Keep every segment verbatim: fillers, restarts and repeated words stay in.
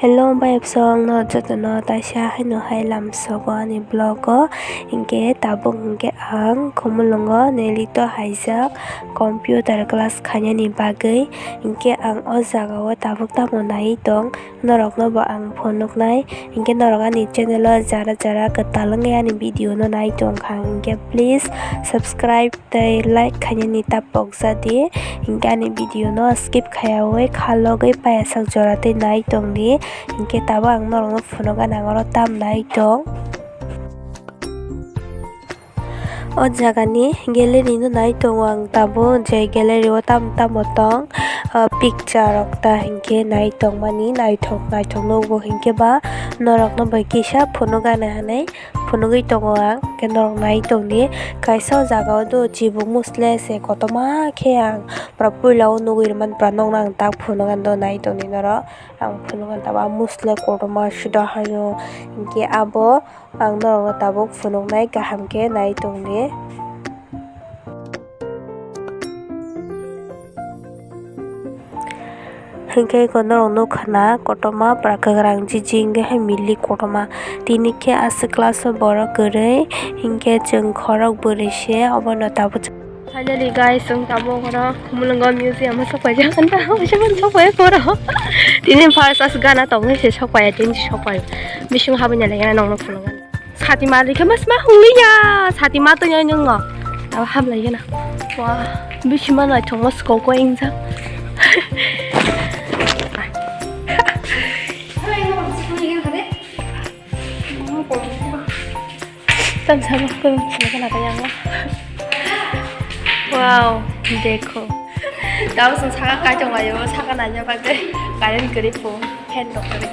Hello, bayapsong no jotono taisa haino hai lamsogo ani vlog o. Hinkhe tabuk hinkhe ang Khumulwngo Nelito haijak computer class khainani bagwi. Hinkhe ang o jagao tabuk tamo nai tong, norokno bo ang phunuknai. Hinkhe norok ani channel o jara jara kwtal wngwi ani video no nai tongkha, hinkhe please subscribe tei like khainani ta pokjadi. Hinkhe ani video no skip khaiyawi kha logwi payasak jora tei nai tongdi. Hinkhe tabuk ang norokno phunukgana ang oro tam nai tong. O jagani gallery no nai tongo ang tabuk, je gallery o tamo tamo tong, ah, picture rok ta hinkhe nai tongmani naithok naithok nukgo, hinkhe ba norokno bai kisa phunukgana hinwi phunugwi tongo ang, khe norok nai tongdi. Kaisa o jaga o do chibuk musle se kotorma khe ang pura puila o nugwi rwmani, pura nokno ang tak phunukgani do nai tongdi norok. Ang phunukgani tabuk a musle kotorma sida haino, hinkhe abo ang norokno tabuk phunuknai, kaham khe nai tongdi. Hinkhe eko norok nukha na kotorma pura kwkrang jiji hinkhe hai milik kotorma. Tini khe aswk class o borok kwrwi, hinkhe chwng khorok bwrwi se obono tabuk. Finally guys, chwng tabuk oro Khumulwngo museum o sokpaijak, anta oisa phano sokpai phoro. Tini first aswk gana tongwi se sokpaiya, tini se sokpai. Bising habwi nai lai gana nokno phunukgana. Sati ma rikhe mas ma hungliya, sati ma tongya nwngo. Abo hamlai gana. Wah, bisi ma naithok ma soko ko ingjak. Tam sama ko gana ka yango. Wow, dekho. Tamo song saka kai tong layo, saka nanya bagwi current kwrwi pho, fan rok kwrwi.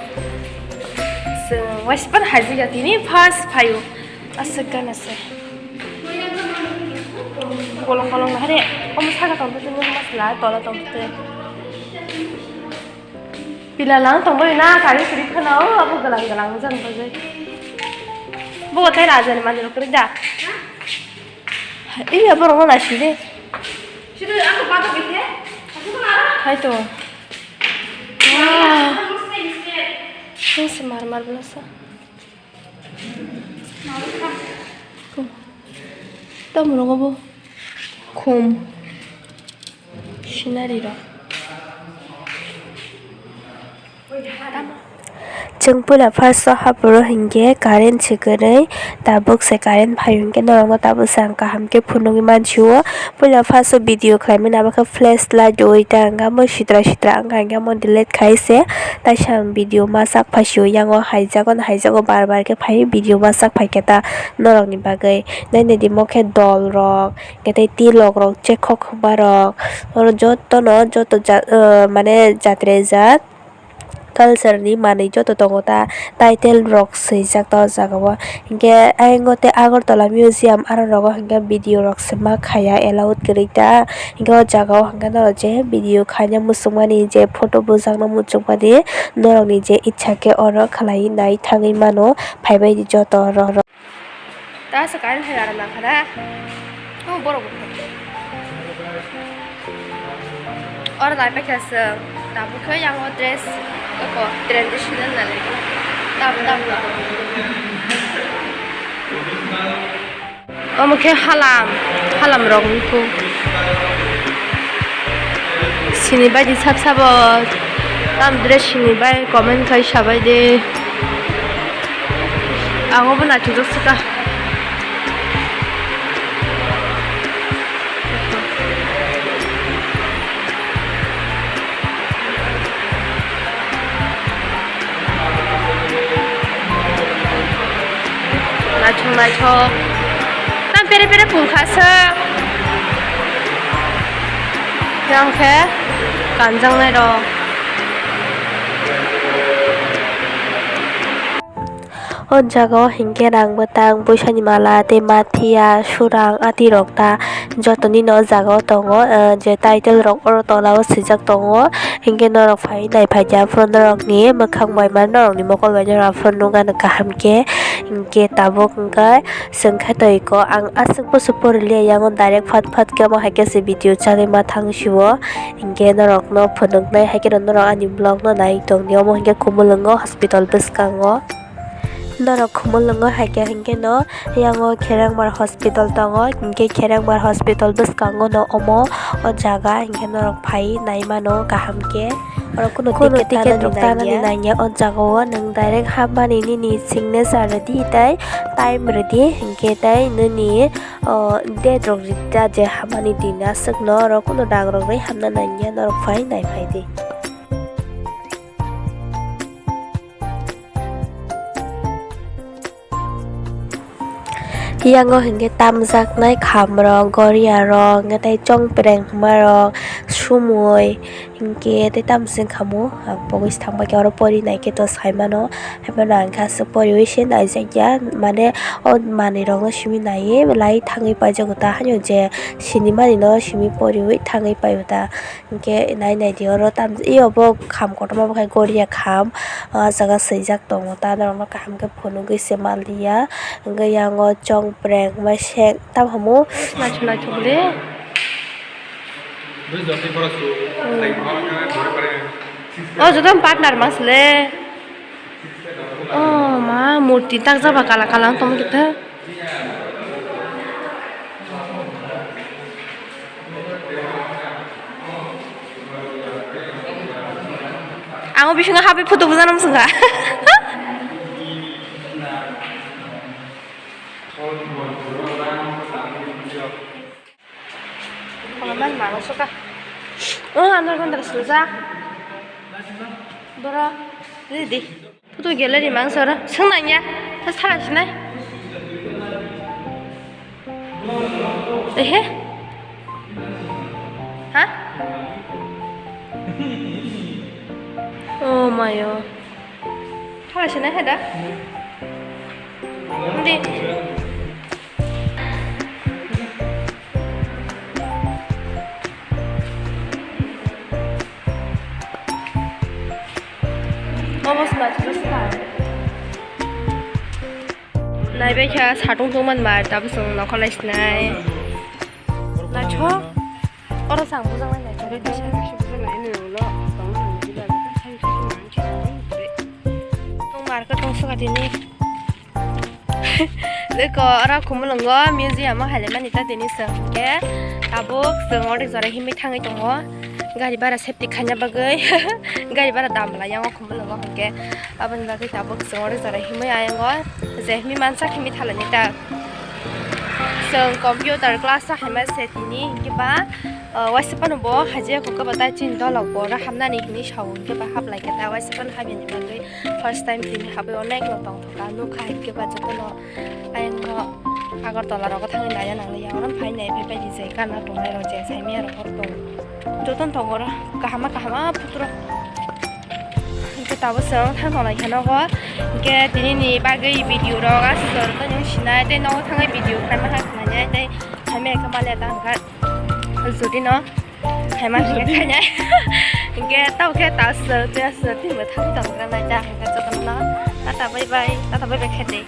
So, waispan hajiga tini first phaio. Aswk gana se. Bolong bolong na hare, omo saka tong tu mas la tola tong tu. Pila lang tong bai na kari kiri khana o abo galang galang jan bai. Bo tai raja ni mandir kiri da. Iya borong na side. Hai to. Wah. Ini semar mar belasa. Tamo rogo bo khum scenery rok. Chwng puila first o haporo hinkhe current se kwrwi, tabuk se current phaio hinkhe norokno tabuk se ang kaham khe phunugwi mansio. Puila first o video khlaimani abo khe flash light oi ta wngkha, omo sitra sitra wngkha hinkhe omo delete khai se. Taisa ang video ma sak phaisio, yango haijago haijago bar bar khe phai video ma sak phaikhe ta norokni bagwi. Nai naidi mo khe dol rok, khe tei tilok rok, chekhok khwma rok, oro jotono joto ja-, ah, mane jatrejak. Culture ni manwi joto tongo ta, title rok swijak ta o jaga o. Hinkhe ayang o tei Agartala museum aro rogo hinkhe video rok se ma khaya allowed kwrwi ta. Hinkhe o jaga o hinkhe norok je video khaina muchungmani, je photo bujakna muchungmani, norokni je ichha khe oro khlaiwi nai thangwi mano, phaibai di joto oro. Ta se current hai aram nang khana. Oh, borok bo. Oro lai paikha se. Tabuk khe yang o dress ko traditional na le. Tabuk tabuk. Omo khe halam, halam rok nukho. Sini bai di sab sabo tam dress sini bai comment khai sabai de. Ang obo naithokjak se ka. Naithok naithok. Tam pere pere pungkha se. Yang khe kanjaknai rok. O jaga o hinkhe rang bwtang, pwisa ni mala tei mathiya, surang, ati rok ta jotoni no o jaga o tongo. Ah, je title rok oro tola o swijak tongo, hinkhe norok phai nai phaikha phuru norok ni mwkhang bai ma norok ni mokol bai norok phuru nukha kaham khe. Hinkhe tabuk hinkhe chwng khe toi ko ang aswk bwswk poriliya, yango direct phat phat khe omo hai khe se video chagwi ma thang sio. Hinkhe norokno phunuknai hai kheno norok ani vlog no nai tongdi, omo hinkhe Khumulwngo hospital bwskango. Norok Khumulwngo hai khe hinkhe no yango Kherengbar hospital tongo, hinkhe Kherengbar hospital bwskango no omo o jaga, hinkhe norok phai nai mano kaham khe. Oro kunu ticket rok tanani nangya o jaga o, nwng direct hapmani nini signature rwdi tei time rwdi, hinkhe tei nini, o, date rok rwdi ta je hapmani din aswkno, oro kunu dagrok rwi hapna nangya, norok phai nai phai di. Yango hinkhe tamjaknai khamrok, goriarok, hinkhe tei chongpreng hwnmarok, sumui, hinkhe tei tamsong khamu. Ang pogwi se thangbai khe oro pori nai khe to sai mano, haiphano ang khe aswk poriwi se naijakya, mane o manwirokno simi naiwi lai thangwi paijago ta, haino je sinimani no simi poriwi thangwi paio ta. Hinkhe nai nai di oro tam, iyo bo kham kotorma bo khai goria kham, o jaga swijak tongo ta norokno kaham khe phunugwi se manliya. Hinkhe yango chongpreng hwnba se tam hamu. Naithok naithok le. O joto partner mas le. O ma murti tak jaba kala kala wng tongma khe. Ang o bisingo habwi photo bujana muchungkha. Phola man mano suka. O andar gondar suja. Boro, ready. Photo gallery mangsa oro swng nangya, ta sara sinai. Ehe? Ha? Oh mayo. Sara sinai heda? Hindi. Obo se naithok se. Naibai kha satung tungmani bai tabuk chwng nokha lai sinai. Naithok. Oro chang bujak lai naithok. Tong market tong suka tini. Eko oro Khumulwngo museum o hailaimani ta tini chwng hinkhe tabuk chwng oro jora himwi thangwi tongo gari bara safety khaina bagwi gari bara dam lai yango Khumulwngo hinkhe aboni bagwi tabuk chwng oro jora himwi ayango je himwi mansa himwi thalaini ta chwng computer class o haima se tini hinkhe ba waisa phano bo hajiya kokha ba tai chini dolok bo oro hamnani hinwi sao hinkhe ba haplaikha ta waisa phano habya ni bagwi. First time tini habwi onek no tongthokha, nukha hinkhe ba jotono ayang no Agartala rogo thangwi naiya nangliya, oro phai nai phai pai di je gana tongnai rok je saimaya rok hor tong. Jotono tongo oro kahama kahama phuturok. Hinkhe tabuk chwng thang tonglai kha nogo. Hinkhe tini ni bagwi video rok aswk jora tei nwng sinai tei nogo thangwi video khlaima kha khlainai tei saimaya khe maliya ta hwnkha. Jodi no. Khaima khe khainai. Hinkhe tamo khe ta sir, tei sir tini bo thang tong gra nai ta hinkhe jotono no. Tata bye bye, tata bye bye khe de.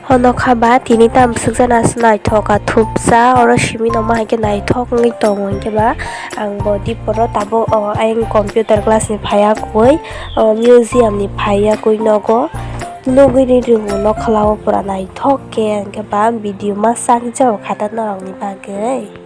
Hono kha ba tini tam swkjana se naithok a thupsa, oro simi no ma hai khe naithok wngwi tongo hinkhe ba ang bo diporo tabuk o ayang computer class ni phaiya koi o museum ni phaiya koi nogo nugwi ri ringo nokha o pura naithok khe hinkhe ba video masa khe jao kha ta norok ni bagwi.